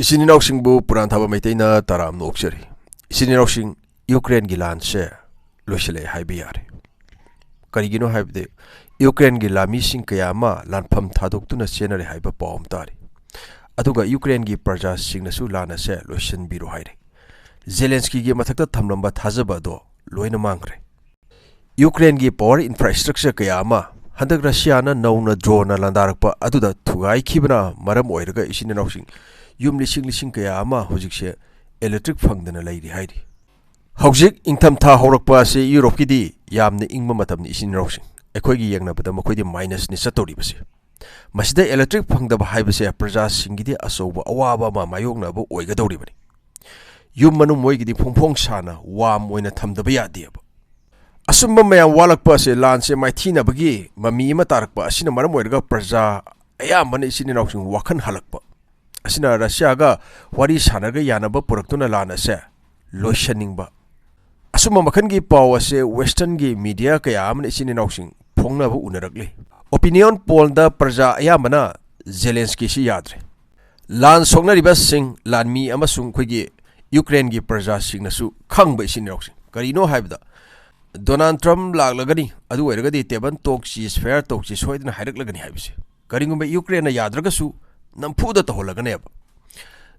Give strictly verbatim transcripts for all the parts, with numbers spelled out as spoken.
ꯏꯆꯤꯟ ꯏꯅꯥꯎꯁꯤꯡꯕꯨ ꯄꯨꯔꯥꯟ ꯊꯥꯕ ꯃꯩꯇꯩꯅ ꯇꯔꯥꯝꯅ ꯑꯣꯛꯆꯔꯤ꯫ ꯏꯆꯤꯟ ꯏꯅꯥꯎꯁꯤꯡ, ꯌꯨꯀ꯭ꯔꯦꯟꯒꯤ ꯂꯥꯟꯁꯦ ꯂꯣꯏꯁꯤꯜꯂꯛꯑꯦ ꯍꯥꯏꯕ ꯌꯥꯔꯦ꯫ ꯀꯔꯤꯒꯤꯅꯣ ꯍꯥꯏꯕꯗꯤ ꯌꯨꯀ꯭ꯔꯦꯟꯒꯤ ꯂꯥꯟꯃꯤꯁꯤꯡ ꯀꯌꯥ ꯑꯃ ꯂꯥꯟꯐꯝ ꯊꯥꯗꯣꯛꯇꯨꯅ ꯆꯦꯟꯅꯔꯦ ꯍꯥꯏꯕ ꯄꯥꯎ ꯑꯃ ꯇꯥꯔꯤ꯫ ꯑꯗꯨꯒ ꯌꯨꯀ꯭ꯔꯦꯟꯒꯤ ꯄ꯭ꯔꯖꯥꯁꯤꯡꯅꯁꯨ ꯂꯥꯟ ꯑꯁꯦ ꯂꯣꯏꯁꯤꯟꯕꯤꯔꯣ ꯍꯥꯏꯔꯦ꯫ ꯖꯦꯂꯦꯟꯁꯀꯤꯒꯤ ꯃꯊꯛꯇ ꯊꯝꯂꯝꯕ ꯊꯥꯖꯕ ꯑꯗꯣ ꯂꯣꯏꯅ ꯃꯥꯡꯈ꯭ꯔꯦ꯫ ꯌꯨꯀ꯭ꯔꯦꯟꯒꯤ power infrastructure ꯀꯌꯥ ꯑꯃ ꯍꯟꯗꯛ ꯔꯁꯤꯌꯥꯅ ꯅꯧꯅ ꯗ꯭ꯔꯣꯟꯅ ꯂꯥꯟꯗꯥꯔꯛꯄ ꯑꯗꯨꯗ ꯊꯨꯒꯥꯏꯈꯤꯕꯅ ꯃꯔꯝ ꯑꯣꯏꯔꯒ ꯏꯆꯤꯟ ꯏꯅꯥꯎꯁꯤꯡ, ꯌꯨꯝ ꯂꯤꯁꯤꯡ ꯂꯤꯁꯤꯡ ꯀꯌꯥ ꯑꯃ ꯍꯧꯖꯤꯛꯁꯦ electric ꯐꯪꯗꯅ ꯂꯩꯔꯤ ꯍꯥꯏꯔꯤ꯫ ꯍꯧꯖꯤꯛ ꯏꯪꯊꯝꯊꯥ ꯍꯧꯔꯛꯄ ꯑꯁꯤ ꯌꯨꯔꯣꯞꯀꯤꯗꯤ ꯌꯥꯝꯅ ꯏꯪꯕ ꯃꯇꯝꯅꯤ ꯏꯆꯤꯟ ꯏꯅꯥꯎꯁꯤꯡ꯫ ꯑꯩꯈꯣꯏꯒꯤ ꯌꯦꯡꯅꯕꯗ ꯃꯈꯣꯏꯗꯤ minusꯅꯤ ꯆꯠꯇꯧꯔꯤꯕꯁꯦ꯫ ꯃꯁꯤꯗ electric ꯐꯪꯗꯕ ꯍꯥꯏꯕꯁꯦ ꯄ꯭ꯔꯖꯥꯁꯤꯡꯒꯤꯗꯤ ꯑꯆꯧꯕ ꯑꯋꯥꯕ ꯑꯃ ꯃꯥꯌꯣꯛꯅꯕ ꯑꯣꯏꯒꯗꯧꯔꯤꯕꯅꯤ꯫ ꯌꯨꯝ ꯃꯅꯨꯡ ꯃꯣꯏꯒꯤꯗꯤ ꯐꯣꯡ ꯐꯣꯡ ꯁꯥꯅ warm ꯑꯣꯏꯅ ꯊꯝꯗꯕ ꯌꯥꯗꯦꯕ꯫ ꯑꯁꯨꯝꯕ ꯃꯌꯥꯝ ꯋꯥꯠꯂꯛꯄ ꯑꯁꯦ ꯂꯥꯟꯁꯦ ꯃꯥꯏꯊꯤꯅꯕꯒꯤ ꯃꯃꯤ ꯑꯃ ꯇꯥꯔꯛꯄ ꯑꯁꯤꯅ ꯃꯔꯝ ꯑꯣꯏꯔꯒ ꯄ꯭ꯔꯖꯥ ꯑꯌꯥꯝꯕꯅ ꯏꯆꯤꯟ ꯏꯅꯥꯎꯁꯤꯡ ꯋꯥꯈꯜ ꯍꯜꯂꯛꯄ ꯑꯁꯤꯅ ꯔꯁꯤꯌꯥꯒ ꯋꯥꯔꯤ ꯁꯥꯟꯅꯔꯒ ꯌꯥꯅꯕ ꯄꯨꯔꯛꯇꯨꯅ ꯂꯥꯟ ꯑꯁꯦ ꯂꯣꯏꯁꯤꯟꯅꯤꯡꯕ꯫ ꯑꯁꯨꯝꯕ ꯃꯈꯜꯒꯤ ꯄꯥꯎ ꯑꯁꯦ westernꯒꯤ media ꯀꯌꯥ ꯑꯃꯅ ꯏꯆꯤꯟ ꯏꯅꯥꯎꯁꯤꯡ ꯐꯣꯡꯅꯕ ꯎꯅꯔꯛꯂꯤ꯫ Opinion pollꯗ ꯄ꯭ꯔꯖꯥ ꯑꯌꯥꯝꯕꯅ ꯖꯦꯂꯦꯟꯁꯀꯤꯁꯤ ꯌꯥꯗ꯭ꯔꯦ꯫ ꯂꯥꯟ ꯁꯣꯛꯅꯔꯤꯕꯁꯤꯡ, ꯂꯥꯟꯃꯤ ꯑꯃꯁꯨꯡ ꯑꯩꯈꯣꯏꯒꯤ ꯌꯨꯀ꯭ꯔꯦꯟꯒꯤ ꯄ꯭ꯔꯖꯥꯁꯤꯡꯅꯁꯨ ꯈꯪꯕ ꯏꯆꯤꯟ ꯏꯅꯥꯎꯁꯤꯡ꯫ ꯀꯔꯤꯅꯣ ꯍꯥꯏꯕꯗ ꯗꯣꯅꯥꯜꯗ ꯇ꯭ꯔꯝꯞ ꯂꯥꯛꯂꯒꯅꯤ, ꯑꯗꯨ ꯑꯣꯏꯔꯒꯗꯤ table talk, ceasefire ꯇꯧꯁꯤ ꯁꯣꯏꯗꯅ ꯍꯥꯏꯔꯛꯂꯒꯅꯤ ꯍꯥꯏꯕꯁꯦ꯫ ꯀꯔꯤꯒꯨꯝꯕ ꯌꯨꯀ꯭ꯔꯦꯟꯅ ꯌꯥꯗ꯭ꯔꯒꯁꯨ ꯅꯝꯐꯨꯗ ꯇꯧꯍꯜꯂꯒꯅꯦꯕ꯫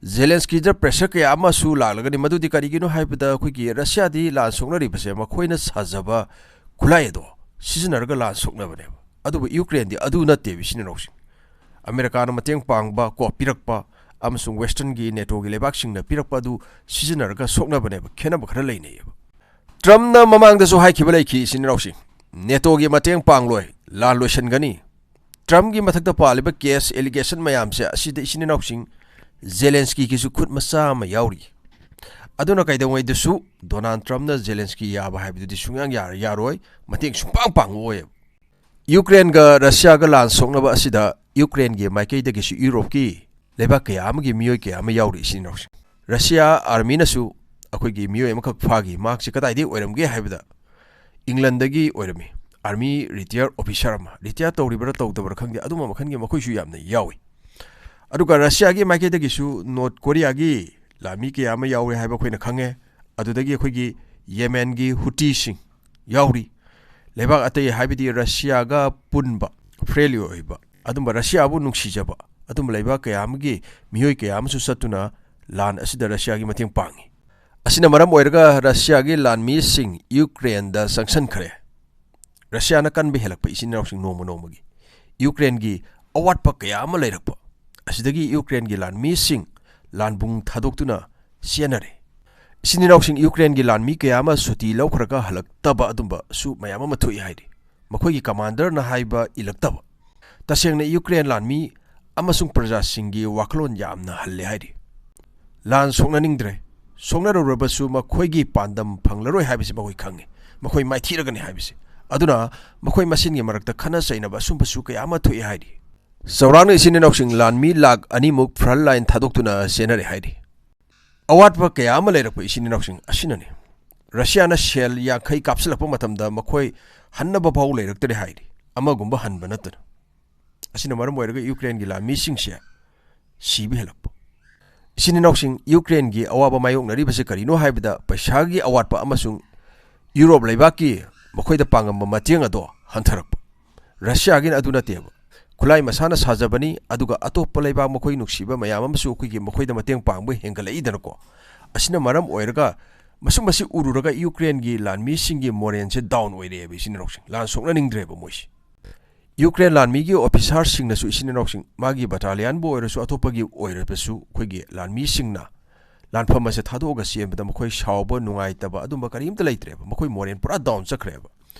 ꯖꯦꯂꯦꯟꯁꯀꯤꯗ pressure ꯀꯌꯥ ꯑꯃꯁꯨ ꯂꯥꯛꯂꯒꯅꯤ꯫ ꯃꯗꯨꯗꯤ ꯀꯔꯤꯒꯤꯅꯣ ꯍꯥꯏꯕꯗ ꯑꯩꯈꯣꯏꯒꯤ ꯔꯁꯤꯌꯥꯗꯤ ꯂꯥꯟ ꯁꯣꯛꯅꯔꯤꯕꯁꯦ ꯃꯈꯣꯏꯅ ꯁꯥꯖꯕ ꯈꯨꯠꯂꯥꯏ ꯑꯗꯣ ꯁꯤꯖꯤꯟꯅꯔꯒ ꯂꯥꯟ ꯁꯣꯛꯅꯕꯅꯦꯕ꯫ ꯑꯗꯨꯕꯨ ꯌꯨꯀ꯭ꯔꯦꯟꯗꯤ ꯑꯗꯨ ꯅꯠꯇꯦꯕ ꯏꯆꯤꯟ ꯏꯅꯥꯎꯁꯤꯡ꯫ ꯑꯃꯦꯔꯤꯀꯥꯅ ꯃꯇꯦꯡ ꯄꯥꯡꯕ, ꯀꯣ, ꯄꯤꯔꯛꯄ ꯑꯃꯁꯨꯡ westernꯒꯤ, NATOꯒꯤ ꯂꯩꯕꯥꯛꯁꯤꯡꯅ ꯄꯤꯔꯛꯄ ꯑꯗꯨ ꯁꯤꯖꯤꯟꯅꯔꯒ ꯁꯣꯛꯅꯕꯅꯦꯕ꯫ ꯈꯦꯠꯅꯕ ꯈꯔ ꯂꯩꯅꯩꯌꯦꯕ꯫ ꯇ꯭ꯔꯝꯞꯅ ꯃꯃꯥꯡꯗꯁꯨ ꯍꯥꯏꯈꯤꯕ ꯂꯩꯈꯤ ꯏꯆꯤꯟ ꯏꯅꯥꯎꯁꯤꯡ, NATOꯒꯤ ꯃꯇꯦꯡ ꯄꯥꯡꯂꯣꯏ, ꯂꯥꯟ ꯂꯣꯏꯁꯤꯟꯒꯅꯤ꯫ ꯇ꯭ꯔꯝꯞꯀꯤ ꯃꯊꯛꯇ ꯄꯥꯜꯂꯤꯕ case allegation ꯃꯌꯥꯝꯁꯦ ꯑꯁꯤꯗ ꯏꯆꯤꯟ ꯏꯅꯥꯎꯁꯤꯡ ꯖꯦꯂꯦꯟꯁꯀꯤꯒꯤꯁꯨ ꯈꯨꯠ ꯃꯆꯥ ꯑꯃ ꯌꯥꯎꯔꯤ꯫ ꯑꯗꯨꯅ ꯀꯩꯗꯧꯉꯩꯗꯁꯨ ꯗꯣꯅꯥꯜꯗ ꯇ꯭ꯔꯝꯞꯅ ꯖꯦꯂꯦꯟꯁꯀꯤ ꯌꯥꯕ ꯍꯥꯏꯕꯗꯨꯗꯤ ꯁꯨꯡꯌꯥ ꯌꯥꯔ-, ꯌꯥꯔꯣꯏ, ꯃꯇꯦꯡ ꯁꯨꯡꯄꯥꯡ ꯄꯥꯡꯉꯛꯑꯣꯏꯕ꯫ ꯌꯨꯀ꯭ꯔꯦꯟꯒ ꯔꯁꯤꯌꯥꯒ ꯂꯥꯟ ꯁꯣꯛꯅꯕ ꯑꯁꯤꯗ ꯌꯨꯀ꯭ꯔꯦꯟꯒꯤ ꯃꯥꯏꯀꯩꯗꯒꯤꯁꯨ ꯌꯨꯔꯣꯞꯀꯤ ꯂꯩꯕꯥꯛ ꯀꯌꯥ ꯑꯃꯒꯤ ꯃꯤꯑꯣꯏ ꯀꯌꯥ ꯑꯃ ꯌꯥꯎꯔꯤ ꯏꯆꯤꯟ ꯏꯅꯥꯎꯁꯤꯡ꯫ ꯔꯁꯤꯌꯥ armyꯅꯁꯨ ꯑꯩꯈꯣꯏꯒꯤ ꯃꯤꯑꯣꯏ ꯑꯃꯈꯛ ꯐꯥꯈꯤ꯫ ꯃꯍꯥꯛꯁꯦ ꯀꯗꯥꯏꯗꯒꯤ ꯑꯣꯏꯔꯝꯒꯦ ꯍꯥꯏꯕꯗ ꯏꯪꯂꯟꯗꯒꯤ ꯑꯣꯏꯔꯝꯃꯤ꯫ Army retire officer ꯑꯃ, retire ꯇꯧꯔꯤꯕ꯭ꯔꯥ ꯇꯧꯗꯕ꯭ꯔꯥ ꯈꯪꯗꯦ, ꯑꯗꯨꯝꯕ ꯃꯈꯜꯒꯤ ꯃꯈꯣꯏꯁꯨ ꯌꯥꯝꯅ ꯌꯥꯎꯏ꯫ ꯑꯗꯨꯒ ꯔꯁꯤꯌꯥꯒꯤ ꯃꯥꯏꯀꯩꯗꯒꯤꯁꯨ ꯅꯣꯔꯠ ꯀꯣꯔꯤꯌꯥꯒꯤ ꯂꯥꯟꯃꯤ ꯀꯌꯥ ꯑꯃ ꯌꯥꯎꯔꯦ ꯍꯥꯏꯕ ꯑꯩꯈꯣꯏꯅ ꯈꯪꯉꯦ꯫ ꯑꯗꯨꯗꯒꯤ ꯑꯩꯈꯣꯏꯒꯤ ꯌꯦꯃꯦꯟꯒꯤ ꯍꯨꯇꯤꯁꯤꯡ ꯌꯥꯎꯔꯤ꯫ ꯂꯩꯕꯥꯛ ꯑꯇꯩ ꯍꯥꯏꯕꯗꯤ ꯔꯁꯤꯌꯥꯒ ꯄꯨꯟꯕ, ꯐ꯭ꯔꯦꯟꯂꯤ ꯑꯣꯏꯕ, ꯑꯗꯨꯝꯕ ꯔꯁꯤꯌꯥꯕꯨ ꯅꯨꯡꯁꯤꯖꯕ ꯑꯗꯨꯝꯕ ꯂꯩꯕꯥꯛ ꯀꯌꯥ ꯑꯃꯒꯤ ꯃꯤꯑꯣꯏ ꯀꯌꯥ ꯑꯃꯁꯨ ꯆꯠꯇꯨꯅ ꯂꯥꯟ ꯑꯁꯤꯗ ꯔꯁꯤꯌꯥꯒꯤ ꯃꯇꯦꯡ ꯄꯥꯡꯉꯤ꯫ ꯑꯁꯤꯅ ꯃꯔꯝ ꯑꯣꯏꯔꯒ ꯔꯁꯤꯌꯥꯒꯤ ꯂꯥꯟꯃꯤꯁꯤꯡ ꯌꯨꯀ꯭ꯔꯦꯟꯗ ꯆꯪꯁꯤꯟꯈ꯭ꯔꯦ꯫ ꯔꯁꯤꯌꯥꯅ ꯀꯟꯕ ꯍꯦꯜꯂꯛꯄ ꯏꯆꯤꯟ ꯏꯅꯥꯎꯁꯤꯡ ꯅꯣꯡꯃ ꯅꯣꯡꯃꯒꯤ ꯌꯨꯀ꯭ꯔꯦꯟꯒꯤ ꯑꯋꯥꯠꯄ ꯀꯌꯥ ꯑꯃ ꯂꯩꯔꯛꯄ ꯑꯁꯤꯗꯒꯤ ꯌꯨꯀ꯭ꯔꯦꯟꯒꯤ ꯂꯥꯟꯃꯤꯁꯤꯡ ꯂꯥꯟꯕꯨꯡ ꯊꯥꯗꯣꯛꯇꯨꯅ ꯆꯦꯟꯅꯔꯦ꯫ ꯏꯆꯤꯟ ꯏꯅꯥꯎꯁꯤꯡ ꯌꯨꯀ꯭ꯔꯦꯟꯒꯤ ꯂꯥꯟꯃꯤ ꯀꯌꯥ ꯑꯃ ꯁꯨꯇꯤ ꯂꯧꯈ꯭ꯔꯒ ꯍꯜꯂꯛꯇꯕ ꯑꯗꯨꯝꯕꯁꯨ ꯃꯌꯥꯝ ꯑꯃ ꯊꯣꯛꯏ ꯍꯥꯏꯔꯤ꯫ ꯃꯈꯣꯏꯒꯤ ꯀꯃꯥꯟꯗꯔꯅ ꯍꯥꯏꯕ ꯏꯜꯂꯛꯇꯕ꯫ ꯇꯁꯦꯡꯅ ꯌꯨꯀ꯭ꯔꯦꯟ ꯂꯥꯟꯃꯤ ꯑꯃꯁꯨꯡ ꯄ꯭ꯔꯖꯥꯁꯤꯡꯒꯤ ꯋꯥꯈꯜꯂꯣꯟ ꯌꯥꯝꯅ ꯍꯜꯂꯦ ꯍꯥꯏꯔꯤ꯫ ꯂꯥꯟ ꯁꯣꯛꯅꯅꯤꯡꯗ꯭ꯔꯦ꯫ ꯁꯣꯛꯅꯔꯨꯔꯕꯁꯨ ꯃꯈꯣꯏꯒꯤ ꯄꯥꯟꯗꯝ ꯐꯪꯂꯔꯣꯏ ꯍꯥꯏꯕꯁꯤ ꯃꯈꯣꯏ ꯈꯪꯉꯤ꯫ ꯃꯈꯣꯏ ꯃꯥꯏꯊꯤꯔꯒꯅꯤ ꯍꯥꯏꯕꯁꯤ꯫ ꯑꯗꯨꯅ ꯃꯈꯣꯏ ꯃꯁꯦꯟꯒꯤ ꯃꯔꯛꯇ ꯈꯠꯅ ꯆꯩꯅꯕ ꯑꯁꯨꯝꯕꯁꯨ ꯀꯌꯥ ꯑꯃ ꯊꯣꯛꯏ ꯍꯥꯏꯔꯤ꯫ ꯆꯥꯎꯔꯥꯛꯅ ꯏꯆꯤꯟ ꯏꯅꯥꯎꯁꯤꯡ ꯂꯥꯟꯃꯤ ꯂꯥꯈ ꯑꯅꯤꯃꯨꯛ ꯐ꯭ꯔꯟ ꯂꯥꯏꯟ ꯊꯥꯗꯣꯛꯇꯨꯅ ꯆꯦꯟꯅꯔꯦ ꯍꯥꯏꯔꯤ꯫ ꯑꯋꯥꯠꯄ ꯀꯌꯥ ꯑꯃ ꯂꯩꯔꯛꯄ ꯏꯆꯤꯟ ꯏꯅꯥꯎꯁꯤꯡ ꯑꯁꯤꯅꯅꯤ꯫ ꯔꯁꯤꯌꯥꯅ ꯁꯦꯜ ꯌꯥꯡꯈꯩ ꯀꯥꯞꯁꯤꯜꯂꯛꯄ ꯃꯇꯝꯗ ꯃꯈꯣꯏ ꯍꯟꯅꯕ ꯐꯥꯎ ꯂꯩꯔꯛꯇ꯭ꯔꯦ ꯍꯥꯏꯔꯤ꯫ ꯑꯃꯒꯨꯝꯕ ꯍꯟꯕ ꯅꯠꯇꯅ꯫ ꯑꯁꯤꯅ ꯃꯔꯝ ꯑꯣꯏꯔꯒ ꯌꯨꯀ꯭ꯔꯦꯟꯒꯤ ꯂꯥꯟꯃꯤꯁꯤꯡꯁꯦ ꯁꯤꯕ ꯍꯦꯜꯂꯛꯄ꯫ ꯏꯆꯤꯟ ꯏꯅꯥꯎꯁꯤꯡ, ꯌꯨꯀ꯭ꯔꯦꯟꯒꯤ ꯑꯋꯥꯕ ꯃꯥꯌꯣꯛꯅꯔꯤꯕꯁꯤ ꯀꯔꯤꯅꯣ ꯍꯥꯏꯕꯗ ꯄꯩꯁꯥꯒꯤ ꯑꯋꯥꯠꯄ ꯑꯃꯁꯨꯡ ꯌꯨꯔꯣꯞ ꯂꯩꯕꯥꯛꯀꯤ ꯃꯈꯣꯏꯗ ꯄꯥꯡꯉꯝꯕ ꯃꯇꯦꯡ ꯑꯗꯣ ꯍꯟꯊꯔꯛꯄ꯫ ꯔꯁꯤꯌꯥꯒꯤꯅ ꯑꯗꯨ ꯅꯠꯇꯦꯕ꯫ ꯈꯨꯠꯂꯥꯏ ꯃꯁꯥꯅ ꯁꯥꯖꯕꯅꯤ, ꯑꯗꯨꯒ ꯑꯇꯣꯞꯄ ꯂꯩꯕꯥꯛ ꯃꯈꯣꯏ ꯅꯨꯡꯁꯤꯕ ꯃꯌꯥꯝ ꯑꯃꯁꯨ ꯑꯩꯈꯣꯏꯒꯤ ꯃꯈꯣꯏꯗ ꯃꯇꯦꯡ ꯄꯥꯡꯕ ꯍꯦꯟꯒꯠꯂꯛꯏꯗꯅꯀꯣ꯫ ꯑꯁꯤꯅ ꯃꯔꯝ ꯑꯣꯏꯔꯒ ꯃꯁꯨꯝꯕꯁꯤ ꯎꯔꯨꯔꯒ ꯌꯨꯀ꯭ꯔꯦꯟꯒꯤ ꯂꯥꯟꯃꯤꯁꯤꯡꯒꯤ ꯃꯣꯔꯦꯜꯁꯦ ꯗꯥꯎꯟ ꯑꯣꯏꯔꯛꯑꯦꯕ ꯏꯆꯤꯟ ꯏꯅꯥꯎꯁꯤꯡ꯫ ꯂꯥꯟ ꯁꯣꯛꯅꯅꯤꯡꯗ꯭ꯔꯦꯕ ꯃꯣꯏꯁꯦ꯫ ꯌꯨꯀ꯭ꯔꯦꯟ ꯂꯥꯟꯃꯤꯒꯤ ꯑꯣꯐꯤꯁꯥꯔꯁꯤꯡꯅꯁꯨ ꯏꯆꯤꯟ ꯏꯅꯥꯎꯁꯤꯡ, ꯃꯥꯒꯤ ꯕꯇꯥꯂꯤꯌꯟꯕꯨ ꯑꯣꯏꯔꯁꯨ ꯑꯇꯣꯞꯄꯒꯤ ꯑꯣꯏꯔꯕꯁꯨ ꯑꯩꯈꯣꯏꯒꯤ ꯂꯥꯟꯃꯤꯁꯤꯡꯅ ꯂꯥꯟꯐꯝ ꯑꯁꯦ ꯊꯥꯗꯣꯛꯑꯒ ꯆꯦꯟꯕꯗ ꯃꯈꯣꯏ ꯁꯥꯎꯕ, ꯅꯨꯡꯉꯥꯏꯇꯕ ꯑꯗꯨꯝꯕ ꯀꯔꯤꯝꯇ ꯂꯩꯇ꯭ꯔꯦꯕ꯫ ꯃꯈꯣꯏ ꯃꯣꯔꯦꯜ ꯄꯨꯔꯥ ꯗꯥꯎꯟ ꯆꯠꯈ꯭ꯔꯦꯕ꯫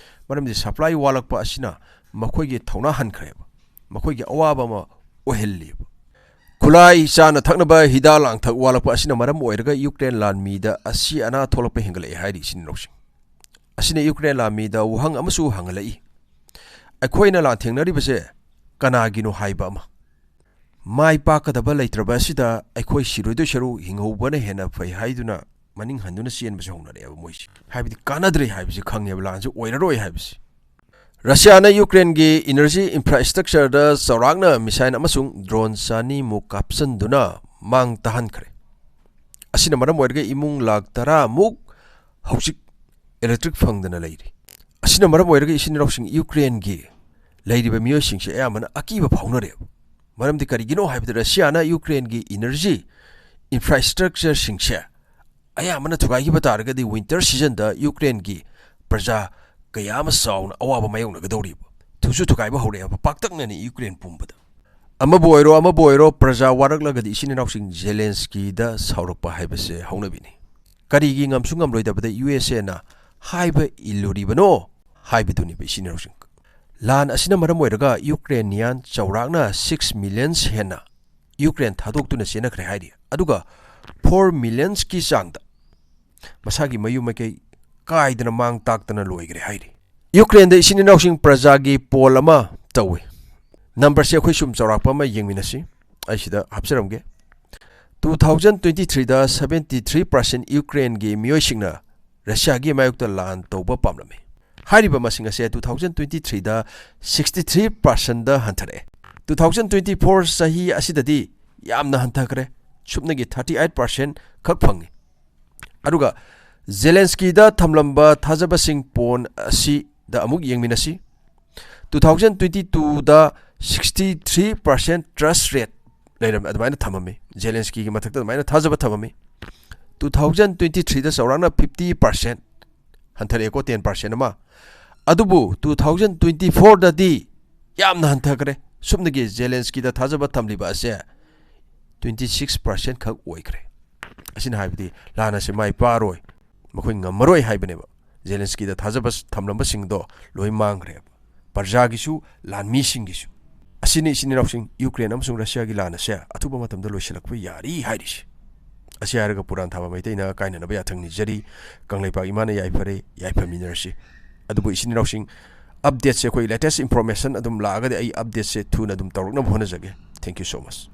ꯃꯔꯝꯗꯤ ꯁꯄ꯭ꯂꯥꯏ ꯋꯥꯠꯂꯛꯄ ꯑꯁꯤꯅ ꯃꯈꯣꯏꯒꯤ ꯊꯧꯅꯥ ꯍꯟꯈ꯭ꯔꯦꯕ꯫ ꯃꯈꯣꯏꯒꯤ ꯑꯋꯥꯕ ꯑꯃ ꯑꯣꯏꯍꯜꯂꯤꯕ꯫ ꯈꯨꯠꯂꯥꯏ, ꯆꯥꯅ ꯊꯛꯅꯕ ꯍꯤꯗꯥꯛ ꯂꯥꯡꯊꯛ ꯋꯥꯠꯂꯛꯄ ꯑꯁꯤꯅ ꯃꯔꯝ ꯑꯣꯏꯔꯒ ꯌꯨꯀ꯭ꯔꯦꯟ ꯂꯥꯟꯃꯤꯗ ꯑꯁꯤ ꯑꯅꯥ ꯊꯣꯛꯂꯛꯄ ꯍꯦꯟꯒꯠꯂꯛꯑꯦ ꯍꯥꯏꯔꯤ ꯏꯆꯤꯟ ꯏꯅꯥꯎꯁꯤꯡ꯫ ꯑꯁꯤꯅ ꯌꯨꯀ꯭ꯔꯦꯟ ꯂꯥꯟꯃꯤꯗ ꯋꯥꯍꯪ ꯑꯃꯁꯨ ꯍꯪꯍꯜꯂꯛꯏ꯫ ꯑꯩꯈꯣꯏꯅ ꯂꯥꯟꯊꯦꯡꯅꯔꯤꯕꯁꯦ ꯀꯅꯥꯒꯤꯅꯣ ꯍꯥꯏꯕ ꯑꯃ꯫ ꯃꯥꯏ ꯄꯥꯛꯀꯗꯕ ꯂꯩꯇ꯭ꯔꯕ ꯑꯁꯤꯗ ꯑꯩꯈꯣꯏ ꯁꯤꯔꯣꯏꯗꯣꯏ ꯁꯔꯨꯛ ꯍꯤꯡꯍꯧꯕꯅ ꯍꯦꯟꯅ ꯐꯩ ꯍꯥꯏꯗꯨꯅ ꯃꯅꯤꯡ ꯍꯟꯗꯨꯅ ꯆꯦꯟꯕꯁꯨ ꯍꯧꯅꯔꯛꯑꯦꯕ ꯃꯣꯏꯁꯦ꯫ ꯍꯥꯏꯕꯗꯤ ꯀꯥꯟꯅꯗ꯭ꯔꯦ ꯍꯥꯏꯕꯁꯤ ꯈꯪꯉꯦꯕ, ꯂꯥꯟꯁꯦ ꯑꯣꯏꯔꯔꯣꯏ ꯍꯥꯏꯕꯁꯤ꯫ ꯔꯁꯤꯌꯥꯅ ꯌꯨꯀ꯭ꯔꯦꯟꯒꯤ ꯏꯅꯔꯖꯤ ꯏꯟꯐ꯭ꯔꯥꯁ꯭ꯇ꯭ꯔꯛꯆꯔꯗ ꯆꯥꯎꯔꯥꯛꯅ ꯃꯤꯁꯥꯏꯜ ꯑꯃꯁꯨꯡ ꯗ꯭ꯔꯣꯟ ꯆꯅꯤꯃꯨꯛ ꯀꯥꯞꯁꯤꯟꯗꯨꯅ ꯃꯥꯡ ꯇꯥꯍꯟꯈ꯭ꯔꯦ꯫ ꯑꯁꯤꯅ ꯃꯔꯝ ꯑꯣꯏꯔꯒ ꯏꯃꯨꯡ ꯂꯥꯈ ꯇꯔꯥꯃꯨꯛ ꯍꯧꯖꯤꯛ ꯏꯂꯦꯛꯇ꯭ꯔꯤꯛ ꯐꯪꯗꯅ ꯂꯩꯔꯤ꯫ ꯑꯁꯤꯅ ꯃꯔꯝ ꯑꯣꯏꯔꯒ ꯏꯆꯤꯟ ꯏꯅꯥꯎꯁꯤꯡ, ꯌꯨꯀ꯭ꯔꯦꯟꯒꯤ ꯂꯩꯔꯤꯕ ꯃꯤꯑꯣꯏꯁꯤꯡꯁꯦ ꯑꯌꯥꯝꯕꯅ ꯑꯀꯤꯕ ꯐꯥꯎꯅꯔꯦꯕ꯫ ꯃꯔꯝꯗꯤ ꯀꯔꯤꯒꯤꯅꯣ ꯍꯥꯏꯕꯗ ꯔꯁꯤꯌꯥꯅ ꯌꯨꯀ꯭ꯔꯦꯟꯒꯤ ꯏꯅꯔꯖꯤ ꯏꯟꯐ꯭ꯔꯥꯁ꯭ꯇ꯭ꯔꯛꯆꯔꯁꯤꯡꯁꯦ ꯑꯌꯥꯝꯕꯅ ꯊꯨꯒꯥꯏꯈꯤꯕ ꯇꯥꯔꯒꯗꯤ ꯋꯤꯟꯇꯔ ꯁꯤꯖꯟꯗ ꯌꯨꯀ꯭ꯔꯦꯟꯒꯤ ꯄ꯭ꯔꯖꯥ ꯀꯌꯥ ꯑꯃ ꯆꯥꯎꯅ ꯑꯋꯥꯕ ꯃꯥꯌꯣꯛꯅꯒꯗꯧꯔꯤꯕ꯫ ꯊꯨꯁꯨ ꯊꯨꯒꯥꯏꯕ ꯍꯧꯔꯛꯑꯦꯕ ꯄꯥꯛꯇꯛꯅꯅ ꯌꯨꯀ꯭ꯔꯦꯟ ꯄꯨꯝꯕꯗ꯫ ꯑꯃꯕꯨ ꯑꯣꯏꯔꯣ, ꯑꯃꯕꯨ ꯑꯣꯏꯔꯣ, ꯄ꯭ꯔꯖꯥ ꯋꯥꯔꯛꯂꯒꯗꯤ ꯏꯆꯤꯟ ꯏꯅꯥꯎꯁꯤꯡ ꯖꯦꯂꯦꯟꯁꯀꯤꯗ ꯁꯥꯎꯔꯛꯄ ꯍꯥꯏꯕꯁꯦ ꯍꯧꯅꯕꯤꯅꯤ꯫ ꯀꯔꯤꯒꯤ ꯉꯝꯁꯨ ꯉꯝꯂꯣꯏꯗꯕꯗ ꯌꯨ ꯑꯦꯁ ꯑꯦꯅ ꯍꯥꯏꯕ ꯏꯜꯂꯨꯔꯤꯕꯅꯣ ꯍꯥꯏꯕꯗꯨꯅꯦꯕ ꯏꯆꯤꯟ ꯏꯅꯥꯎꯁꯤꯡ꯫ ꯂꯥꯟ ꯑꯁꯤꯅ ꯃꯔꯝ ꯑꯣꯏꯔꯒ ꯌꯨꯀ꯭ꯔꯦꯅꯤꯌꯥꯟ ꯆꯥꯎꯔꯥꯛꯅ ꯁꯤꯛꯁ ꯃꯤꯂꯤꯌꯟꯁ ꯍꯦꯟꯅ ꯌꯨꯀ꯭ꯔꯦꯟ ꯊꯥꯗꯣꯛꯇꯨꯅ ꯆꯦꯟꯅꯈ꯭ꯔꯦ ꯍꯥꯏꯔꯤ꯫ ꯑꯗꯨꯒ ꯐꯣꯔ ꯃꯤꯂꯤꯌꯟꯁꯀꯤ ꯆꯥꯡꯗ ꯃꯁꯥꯒꯤ ꯃꯌꯨꯝ ꯃꯀꯩ ꯀꯥꯏꯗꯅ ꯃꯥꯡ ꯇꯥꯛꯇꯅ ꯂꯣꯏꯈ꯭ꯔꯦ ꯍꯥꯏꯔꯤ꯫ ꯌꯨꯀ꯭ꯔꯦꯟꯗ ꯏꯆꯤꯟ ꯏꯅꯥꯎꯁꯤꯡ ꯄ꯭ꯔꯖꯥꯒꯤ ꯄꯣꯜ ꯑꯃ ꯇꯧꯏ꯫ ꯅꯝꯕꯔꯁꯦ ꯑꯩꯈꯣꯏ ꯁꯨꯝ ꯆꯥꯎꯔꯥꯛꯄ ꯑꯃ ꯌꯦꯡꯃꯤꯟꯅꯁꯤ꯫ ꯑꯩ ꯁꯤꯗ ꯍꯥꯞꯆꯔꯝꯒꯦ꯫ ꯇꯨ ꯊꯥꯎꯖꯟ ꯇ꯭ꯋꯦꯟꯇꯤ ꯊ꯭ꯔꯤꯗ ꯁꯕꯦꯟꯇꯤ ꯊ꯭ꯔꯤ ꯄꯥꯔꯁꯦꯟ ꯌꯨꯀ꯭ꯔꯦꯟꯒꯤ ꯃꯤꯑꯣꯏꯁꯤꯡꯅ ꯔꯁꯤꯌꯥꯒꯤ ꯃꯥꯌꯣꯛꯇ ꯂꯥꯟ ꯇꯧꯕ ꯄꯥꯝꯂꯝꯃꯤ꯫ ꯍꯥꯏꯔꯤꯕ ꯃꯁꯤꯡ ꯑꯁꯦ ꯇꯨ ꯊꯥꯎꯖꯟ ꯇ꯭ꯋꯦꯟꯇꯤ ꯊ꯭ꯔꯤꯗ ꯁꯤꯛꯁꯇꯤ ꯊ꯭ꯔꯤ ꯄꯥꯔꯁꯦꯟꯗ ꯍꯟꯊꯔꯛꯑꯦ꯫ ꯇꯨ ꯊꯥꯎꯖꯟ ꯇ꯭ꯋꯦꯟꯇꯤ ꯐꯣꯔ ꯆꯍꯤ ꯑꯁꯤꯗꯗꯤ ꯌꯥꯝꯅ ꯍꯟꯊꯈ꯭ꯔꯦ, ꯁꯨꯞꯅꯒꯤ ꯊꯥꯔꯇꯤ ꯑꯩꯠ ꯄꯥꯔꯁꯦꯟ ꯈꯛ ꯐꯪꯉꯤ꯫ ꯑꯗꯨꯒ ꯖꯦꯂꯦꯟꯁꯀꯤꯗ ꯊꯝꯂꯝꯕ ꯊꯥꯖꯕꯁꯤꯡ ꯄꯣꯟ ꯑꯁꯤꯗ ꯑꯃꯨꯛ ꯌꯦꯡꯃꯤꯟꯅꯁꯤ꯫ ꯇꯨ ꯊꯥꯎꯖꯟ ꯇ꯭ꯋꯦꯟꯇꯤ ꯇꯨꯗ ꯁꯤꯛꯁꯇꯤ ꯊ꯭ꯔꯤ ꯄꯥꯔꯁꯦꯟ ꯇ꯭ꯔꯁ ꯔꯦꯠ ꯂꯩꯔꯝꯃꯤ, ꯑꯗꯨꯃꯥꯏꯅ ꯊꯝꯃꯝꯃꯤ꯫ ꯖꯦꯂꯦꯟꯁꯀꯤꯒꯤ ꯃꯊꯛꯇ ꯑꯗꯨꯃꯥꯏꯅ ꯊꯥꯖꯕ ꯊꯝꯃꯝꯃꯤ꯫ ꯇꯨ ꯊꯥꯎꯖꯟ ꯇ꯭ꯋꯦꯟꯇꯤ ꯊ꯭ꯔꯤꯗ ꯆꯥꯎꯔꯥꯛꯅ ꯐꯤꯐꯇꯤ ꯄꯥꯔꯁꯦꯟ ꯍꯟꯊꯔꯛꯑꯦꯀꯣ, ꯇꯦꯟ ꯄꯥꯔꯁꯦꯟ ꯑꯃ꯫ ꯑꯗꯨꯕꯨ ꯇꯨ ꯊꯥꯎꯖꯟ ꯇ꯭ꯋꯦꯟꯇꯤ ꯐꯣꯔꯗꯗꯤ ꯌꯥꯝꯅ ꯍꯟꯊꯈ꯭ꯔꯦ꯫ ꯁꯨꯞꯅꯒꯤ ꯖꯦꯂꯦꯟꯁꯀꯤꯗ ꯊꯥꯖꯕ ꯊꯝꯂꯤꯕ ꯑꯁꯦ ꯇ꯭ꯋꯦꯟꯇꯤ ꯁꯤꯛꯁ ꯄꯥꯔꯁꯦꯟ ꯈꯛ ꯑꯣꯏꯈ꯭ꯔꯦ꯫ ꯑꯁꯤꯅ ꯍꯥꯏꯕꯗꯤ ꯂꯥꯟ ꯑꯁꯤ ꯃꯥꯏ ꯄꯥꯛꯑꯔꯣꯏ, ꯃꯈꯣꯏ ꯉꯝꯃꯔꯣꯏ ꯍꯥꯏꯕꯅꯦꯕ꯫ ꯖꯦꯂꯦꯟꯁꯀꯤꯗ ꯊꯥꯖꯕ ꯊꯝꯂꯝꯕꯁꯤꯡꯗꯣ ꯂꯣꯏ ꯃꯥꯡꯈ꯭ꯔꯦꯕ, ꯄ꯭ꯔꯖꯥꯒꯤꯁꯨ ꯂꯥꯟꯃꯤꯁꯤꯡꯒꯤꯁꯨ꯫ ꯑꯁꯤꯅꯤ ꯏꯆꯤꯟ ꯏꯅꯥꯎꯁꯤꯡ, ꯌꯨꯀ꯭ꯔꯦꯟ ꯑꯃꯁꯨꯡ ꯔꯁꯤꯌꯥꯒꯤ ꯂꯥꯟ ꯑꯁꯦ ꯑꯊꯨꯕ ꯃꯇꯝꯗ ꯂꯣꯏꯁꯤꯜꯂꯛꯄ ꯌꯥꯔꯤ ꯍꯥꯏꯔꯤꯁꯦ꯫ ꯑꯁꯤ ꯍꯥꯏꯔꯒ ꯄꯨꯔꯥꯟ ꯊꯥꯕ ꯃꯩꯇꯩꯅ ꯀꯥꯏꯅꯅꯕ ꯌꯥꯊꯪ ꯅꯤꯖꯔꯤ꯫ ꯀꯪꯂꯩꯄꯥꯛ ꯏꯃꯥꯅ ꯌꯥꯏꯐꯔꯦ, ꯌꯥꯏꯐꯃꯤꯟꯅꯔꯁꯤ꯫ ꯑꯗꯨꯕꯨ ꯏꯆꯤꯟ ꯏꯅꯥꯎꯁꯤꯡ, ꯑꯞꯗꯦꯠꯁꯦ ꯑꯩꯈꯣꯏ ꯂꯦꯇꯦꯁ ꯏꯟꯐꯣꯔꯃꯦꯁꯟ ꯑꯗꯨꯝ ꯂꯥꯛꯑꯒꯗꯤ ꯑꯩ ꯑꯞꯗꯦꯠꯁꯦ ꯊꯨꯅ ꯑꯗꯨꯝ ꯇꯧꯔꯛꯅꯕ ꯍꯣꯠꯅꯖꯒꯦ꯫ Thank you so much꯫